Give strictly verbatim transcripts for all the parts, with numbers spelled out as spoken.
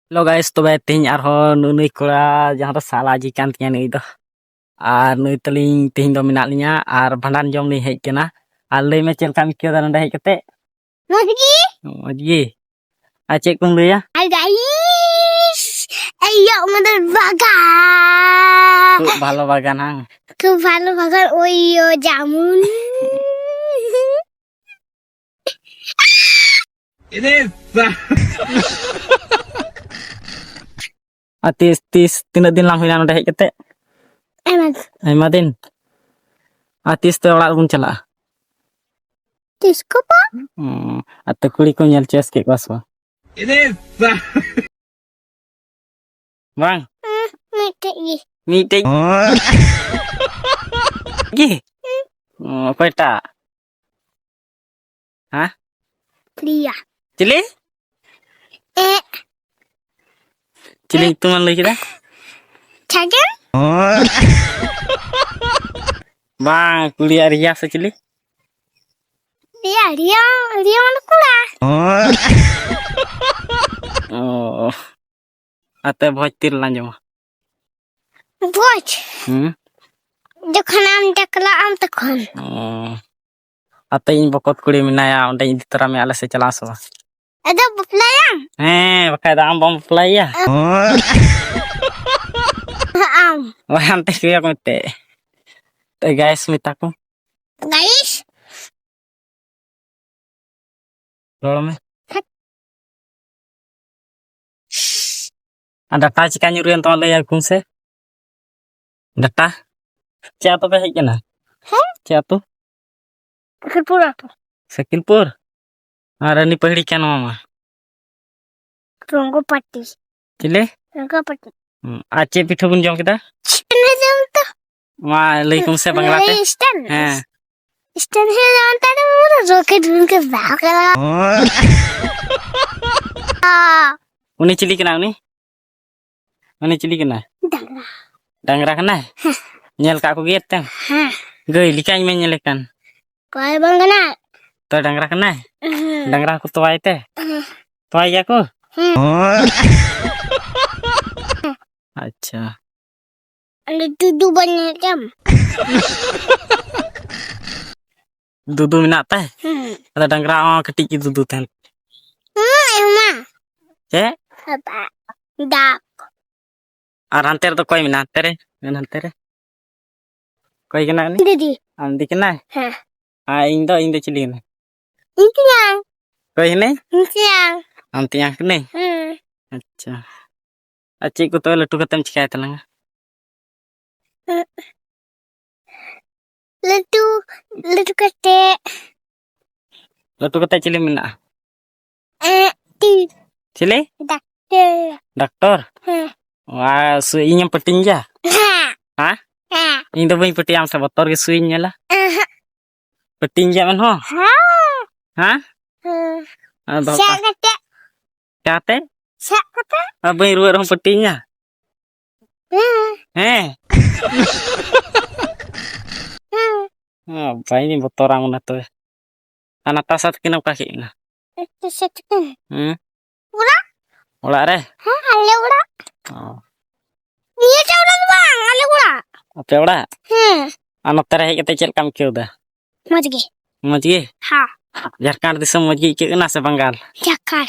Hello guys, ᱛᱚᱵᱮ ᱛᱮᱦᱮᱧ ᱟᱨᱦᱚᱸ ᱱᱩᱭ, ᱱᱩᱭ ᱠᱚᱲᱟ ᱡᱟᱦᱟᱸ ᱫᱚ ᱥᱟᱞᱟ ᱡᱤ ᱠᱟᱱ ᱛᱤᱧᱟᱹ ᱱᱩᱭ ᱫᱚ, ᱟᱨ ᱱᱩᱭ ᱛᱟᱹᱞᱤᱧ ᱛᱮᱦᱮᱧ ᱫᱚ ᱢᱮᱱᱟᱜ ᱞᱤᱧᱟ ᱟᱨ ᱵᱷᱟᱸᱰᱟᱱ ᱡᱚᱢ ᱞᱤᱧ ᱦᱮᱡ ᱠᱟᱱᱟ᱾ ᱟᱨ ᱞᱟᱹᱭ ᱢᱮ, ᱪᱮᱫ ᱞᱮᱠᱟᱢ ᱟᱹᱭᱠᱟᱹᱣ ᱫᱟ ᱱᱚᱰᱮ ᱦᱮᱡ ᱠᱟᱛᱮ? ᱢᱚᱡᱽ ᱜᱮ᱾ ᱢᱚᱡᱽ ᱜᱮ᱾ ᱟᱨ ᱪᱮᱫ ᱠᱚᱢ ᱞᱟᱹᱭᱟ? ᱟᱨ guys, ᱮᱭ ᱭᱚ ᱢᱟᱫᱟᱨ ᱵᱟᱜᱟᱱ᱾ ᱠᱷᱩᱵ ᱵᱷᱟᱞᱚ ᱵᱟᱜᱟᱱ, ᱦᱟᱝ? ᱠᱷᱩᱵ ᱵᱷᱟᱞᱚ ᱵᱟᱜᱟᱱ, ᱳᱭ ᱭᱚ ᱡᱟᱢᱩᱱ᱾ ᱟᱨ ᱛᱤᱥ, ᱛᱤᱥ, ᱛᱤᱱᱟᱹᱜ ᱫᱤᱱ ᱞᱟᱝ ᱦᱩᱭᱱᱟ ᱱᱚᱰᱮ ᱦᱮᱡ ᱠᱟᱛᱮ? ᱟᱭᱢᱟ ᱫᱤᱱ᱾ ᱟᱭᱢᱟ ᱫᱤᱱ? ᱟᱨ ᱛᱤᱥ ᱛᱮ ᱚᱲᱟᱜ ᱨᱮᱵᱚᱱ ᱪᱟᱞᱟᱜᱼᱟ? ᱛᱤᱥ ᱠᱚ ᱵᱟᱝ? ᱚ, ᱟᱨ ᱛᱚ ᱠᱩᱲᱤ ᱠᱚ ᱧᱮᱞ choice ᱠᱮᱫ ᱠᱚᱣᱟ ᱥᱮ ᱵᱟᱝ? ᱵᱟᱝ? ᱦᱩᱸ, ᱢᱤᱫᱴᱮᱡ ᱜᱮ᱾ ᱢᱤᱫᱴᱮᱡ? ᱜᱮ? ᱚ, ᱚᱠᱚᱭᱴᱟᱜ? ᱦᱮᱸ? ᱯᱨᱤᱭᱟ᱾ ᱪᱤᱞᱤ? ᱮ᱾ ᱪᱤᱞᱤ ᱧᱩᱛᱩᱢ ᱮᱢ ᱞᱟᱹᱭ ᱠᱮᱫᱟ? ᱥᱟᱜᱮᱱ᱾ ᱵᱟᱝ, ᱠᱩᱲᱤᱭᱟᱜ ᱨᱤᱭᱟ ᱥᱮ ᱪᱤᱞᱤ? ᱨᱤᱭᱟ, ᱨᱤᱭᱟ, ᱨᱤᱭᱟ ᱢᱟᱱᱮ ᱠᱚᱲᱟ᱾ ᱚ᱾ ᱟᱛᱮ ᱵᱷᱚᱡᱽ ᱛᱤ ᱨᱮᱞᱟᱝ ᱡᱚᱢᱟ? ᱵᱷᱚᱡᱽ? ᱦᱩᱸ? ᱡᱚᱠᱷᱚᱱ ᱟᱢ ᱮᱠᱞᱟᱜ ᱟᱢ ᱛᱚᱠᱷᱚᱱ᱾ ᱚ᱾ ᱟᱛᱮ ᱤᱧ ᱵᱚᱠᱚᱛ ᱠᱩᱲᱤ ᱢᱮᱱᱟᱭᱟ, ᱚᱸᱰᱮᱧ ᱤᱫᱤ ᱛᱚᱨᱟ ᱢᱮᱭᱟ, ᱟᱞᱮ ᱥᱮᱫ ᱪᱟᱞᱟᱜ ᱟᱢ ᱥᱮ ᱵᱟᱝ? ᱟᱫᱚ ᱵᱟᱯᱞᱟᱭᱟᱢ? ᱦᱮᱸ, ᱵᱟᱠᱷᱟᱡ ᱫᱚ ᱟᱢ ᱵᱟᱢ ᱵᱟᱯᱞᱟᱭᱮᱭᱟ? ᱟᱢ᱾ ᱵᱟᱭ ᱦᱟᱱᱛᱮ ᱠᱚᱭᱚᱜ ᱢᱮᱛᱮ᱾ ᱛᱚ guys ᱢᱮᱛᱟ ᱠᱚ᱾ Guys᱾ ᱨᱚᱲ ᱢᱮ᱾ ᱟᱨ ᱰᱟᱴᱟ ᱪᱤᱠᱟ ᱧᱩᱨᱩᱭᱮᱱ ᱛᱟᱢᱟ ᱞᱟᱹᱭ ᱟᱠᱚ ᱥᱮ? ᱰᱟᱴᱟ? ᱪᱮᱫ ᱟᱛᱳ ᱯᱮ ᱦᱮᱡ ᱠᱟᱱᱟ? ᱦᱮᱸ? ᱪᱮᱫ ᱟᱛᱳ? ᱥᱟᱹᱠᱤᱞᱯᱩᱨ ᱟᱛᱳ᱾ ᱥᱟᱹᱠᱤᱞᱯᱩᱨ? ᱟᱨ ᱨᱟᱱᱤ ᱯᱟᱹᱦᱲᱤ ᱠᱟᱱ ᱱᱚᱣᱟ ᱢᱟ? ᱨᱚᱝᱜᱚᱯᱟᱴᱤ᱾ ᱪᱤᱞᱤ? ᱨᱚᱝᱜᱚᱯᱟᱴᱤ᱾ ᱦᱩᱸ, ᱟᱨ ᱪᱮᱫ ᱯᱤᱴᱷᱟᱹ ᱵᱚᱱ ᱡᱚᱢ ᱠᱮᱫᱟ? ᱪᱤᱠᱮᱱ ᱞᱮ ᱡᱚᱢ ᱠᱮᱫᱟ᱾ ᱢᱟ ᱞᱟᱹᱭ ᱠᱚᱢ ᱥᱮ ᱵᱟᱝᱞᱟᱛᱮ᱾ ᱞᱟᱹᱭ ᱥᱴᱮᱱ᱾ ᱦᱮᱸ᱾ ᱥᱴᱮᱱ ᱦᱩᱭᱩᱜ ᱠᱟᱱ ᱛᱟᱦᱮᱸ ᱯᱩᱨᱟᱹ ᱨᱚᱠᱮᱴ ᱵᱚᱱ ᱠᱮᱫᱟ᱾ ᱩᱱᱤ ᱪᱤᱞᱤ ᱠᱟᱱᱟᱭ ᱩᱱᱤ? ᱩᱱᱤ ᱪᱤᱞᱤ ᱠᱟᱱᱟᱭ? ᱰᱟᱝᱨᱟ᱾ ᱰᱟᱝᱨᱟ ᱠᱟᱱᱟᱭ? ᱦᱮᱸ᱾ ᱧᱮᱞ ᱠᱟᱜ ᱠᱚᱜᱮᱭᱟ ᱛᱮᱢ? ᱦᱮᱸ᱾ ᱜᱟᱹᱭ ᱞᱮᱠᱟᱧ ᱢᱮ ᱧᱮᱞᱮ ᱠᱟᱱ᱾ ᱚᱠᱚᱭ ᱵᱟᱝ ᱠᱟᱱᱟᱭ? ᱛᱚ ᱰᱟᱝᱨᱟ ᱠᱟᱱᱟᱭ? ᱦᱮᱸ᱾ ᱰᱟᱝᱨᱟ ᱦᱚᱸᱠᱚ ᱛᱚᱣᱟᱭ ᱛᱮ? ᱦᱮᱸ᱾ ᱛᱚᱣᱟᱭ ᱜᱮᱭᱟ ᱠᱚ? ᱦᱮᱸ᱾ ᱞᱟᱹᱴᱩ ᱫᱩ ᱵᱟᱹᱧ ᱧᱮᱞ ᱧᱟᱢ᱾ ᱫᱩᱫᱩ ᱢᱮᱱᱟᱜ ᱛᱟᱭ? ᱦᱩᱸ᱾ ᱟᱫᱚ ᱰᱟᱝᱨᱟ ᱦᱚᱸ ᱠᱟᱹᱴᱤᱡ ᱜᱮ ᱫᱩᱫᱩ ᱛᱟᱦᱮᱱ᱾ ᱦᱩᱸ, ᱮᱢᱟ᱾ ᱪᱮᱫ? ᱵᱟᱵᱟ᱾ ᱫᱟᱜ᱾ ᱟᱨ ᱦᱟᱱᱛᱮ ᱨᱮᱫᱚ ᱚᱠᱚᱭ ᱢᱮᱱᱟᱜᱼᱟ? ᱦᱟᱱᱛᱮ ᱨᱮ, ᱢᱮᱱ ᱦᱟᱱᱛᱮ ᱨᱮ᱾ ᱚᱠᱚᱭ ᱠᱟᱱᱟᱭ ᱩᱱᱤ? ᱫᱤᱫᱤ᱾ ᱟᱢ ᱫᱤᱫᱤ ᱠᱟᱱᱟᱭ? ᱦᱮᱸ᱾ ᱟᱨ ᱤᱧ ᱫᱚ, ᱤᱧ ᱫᱚ ᱪᱤᱞᱤ ᱠᱟᱱᱟᱭ? ᱤᱧ ᱛᱮᱭᱟᱝ᱾ ᱚᱠᱚᱭ ᱠᱟᱱᱟᱹᱧ? ᱤᱧ ᱛᱮᱭᱟᱝ᱾ ᱟᱢ ᱛᱮᱭᱟᱝ ᱠᱟᱹᱱᱟᱹᱧ? ᱦᱮᱸ᱾ ᱟᱪᱪᱷᱟ᱾ ᱟᱨ ᱪᱮᱫ ᱠᱚ ᱛᱚᱵᱮ ᱞᱟᱹᱴᱩ ᱠᱟᱛᱮᱢ ᱪᱤᱠᱟᱹᱭ ᱛᱟᱞᱟᱝᱟ? ᱞᱟᱹᱴᱩ, ᱞᱟᱹᱴᱩ ᱠᱟᱛᱮ᱾ ᱞᱟᱹᱴᱩ ᱠᱟᱛᱮ ᱪᱤᱞᱤ ᱢᱮᱱᱟᱜᱼᱟ? ᱮᱸ, ᱛᱤ᱾ ᱪᱤᱞᱤ? ᱰᱟᱠᱛᱟᱨ᱾ ᱰᱟᱠᱛᱚᱨ? ᱦᱮᱸ᱾ ᱟᱨ ᱥᱩᱭ ᱤᱧᱮᱢ ᱯᱟᱹᱴᱤᱧ ᱜᱮᱭᱟ? ᱦᱮᱸ᱾ ᱦᱮᱸ? ᱦᱮᱸ᱾ ᱤᱧ ᱫᱚ ᱵᱟᱹᱧ ᱯᱟᱹᱴᱤᱭᱟ, ᱟᱢ ᱥᱮ ᱵᱚᱛᱚᱨ ᱜᱮ ᱥᱩᱭᱤᱧ ᱧᱮᱞᱟ? ᱮᱦᱮᱸ᱾ ᱯᱟᱹᱴᱤᱧ ᱜᱮᱭᱟ ᱢᱮᱱᱦᱚᱸ? ᱦᱮᱸ᱾ ᱦᱮᱸ? ᱦᱮᱸ᱾ ᱟᱫᱚ ᱥᱟᱵ ᱠᱟ-, ᱠᱟᱛᱮ᱾ ᱪᱤᱠᱟᱛᱮ? ᱥᱟᱵ ᱠᱟᱛᱮ᱾ ᱟᱨ ᱵᱟᱹᱧ ᱨᱩᱣᱟᱹᱜ ᱨᱮᱦᱚᱸ ᱯᱟᱹᱴᱤᱧᱟ? ᱦᱮᱸ᱾ ᱦᱮᱸ᱾ ᱦᱮᱸ᱾ ᱚ, ᱵᱟᱹᱧ ᱵᱚᱛᱚᱨᱟᱢ ᱠᱟᱱᱟ ᱛᱚᱵᱮ᱾ ᱟᱨ ᱱᱟᱛᱟᱥᱟ ᱛᱟᱹᱠᱤᱱ ᱚᱠᱟ ᱠᱮᱫ ᱠᱤᱱᱟ? ᱱᱟᱛᱟᱥᱟ ᱛᱟᱹᱠᱤᱱ? ᱦᱮᱸ᱾ ᱚᱲᱟᱜ? ᱚᱲᱟᱜ ᱨᱮ? ᱦᱮᱸ, ᱟᱞᱮ ᱚᱲᱟᱜ᱾ ᱚ᱾ ᱱᱤᱭᱟᱹ ᱴᱟᱜ ᱚᱲᱟᱜ ᱫᱚ ᱵᱟᱝ, ᱟᱞᱮ ᱚᱲᱟᱜ᱾ ᱟᱯᱮ ᱚᱲᱟᱜ? ᱦᱮᱸ᱾ ᱟᱨ ᱱᱚᱛᱮ ᱨᱮ ᱦᱮᱡ ᱠᱟᱛᱮ ᱪᱮᱫ ᱞᱮᱠᱟᱢ ᱟᱹᱭᱠᱟᱹᱣ ᱮᱫᱟ? ᱢᱚᱡᱽ ᱜᱮ᱾ ᱢᱚᱡᱽ ᱜᱮ? ᱦᱮᱸ᱾ ᱡᱷᱟᱲᱠᱷᱚᱸᱰ ᱫᱤᱥᱚᱢ ᱢᱚᱡᱽ ᱜᱮ ᱟᱹᱭᱠᱟᱹᱜ ᱠᱟᱱᱟ ᱥᱮ ᱵᱟᱝᱜᱟᱞ? ᱡᱷᱟᱲᱠᱷᱚᱸᱰ᱾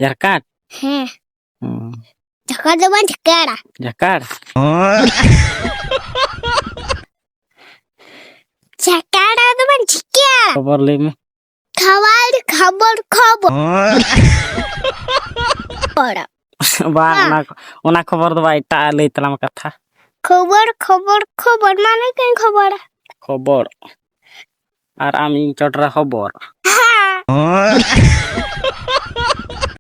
ᱡᱷᱟᱲᱠᱷᱚᱸᱰ? ᱦᱮᱸ᱾ ᱦᱩᱸ᱾ ᱡᱷᱟᱲᱠᱷᱚᱸᱰ ᱫᱚ ᱵᱟᱝ, ᱡᱷᱟᱲᱠᱷᱚᱸᱰ᱾ ᱡᱷᱟᱲᱠᱷᱚᱸᱰ? ᱡᱷᱟᱲᱠᱷᱚᱸᱰ ᱫᱚ ᱵᱟᱝ, ᱡᱷᱟᱲᱠᱷᱚᱸᱰ᱾ ᱠᱷᱚᱵᱚᱨ ᱞᱟᱹᱭ ᱢᱮ᱾ ᱠᱷᱚᱵᱚᱨ, ᱠᱷᱚᱵᱚᱨ, ᱠᱷᱚᱵᱚᱨ᱾ ᱵᱟᱝ, ᱵᱟᱝ᱾ ᱚᱱᱟ, ᱚᱱᱟ ᱠᱷᱚᱵᱚᱨ ᱫᱚ ᱵᱟᱝ, ᱮᱴᱟᱜ ᱞᱟᱹᱭ ᱛᱟᱞᱟᱝ ᱢᱮ ᱠᱟᱛᱷᱟ᱾ ᱠᱷᱚᱵᱚᱨ, ᱠᱷᱚᱵᱚᱨ, ᱠᱷᱚᱵᱚᱨ, ᱢᱟᱱᱮ ᱪᱮᱫ ᱠᱷᱚᱵᱚᱨ? ᱠᱷᱚᱵᱚᱨ᱾ ᱟᱨ ᱟᱢ ᱤᱧ ᱪᱚᱴ ᱨᱮ ᱦᱚᱵᱚᱨ᱾ ᱦᱮᱸ᱾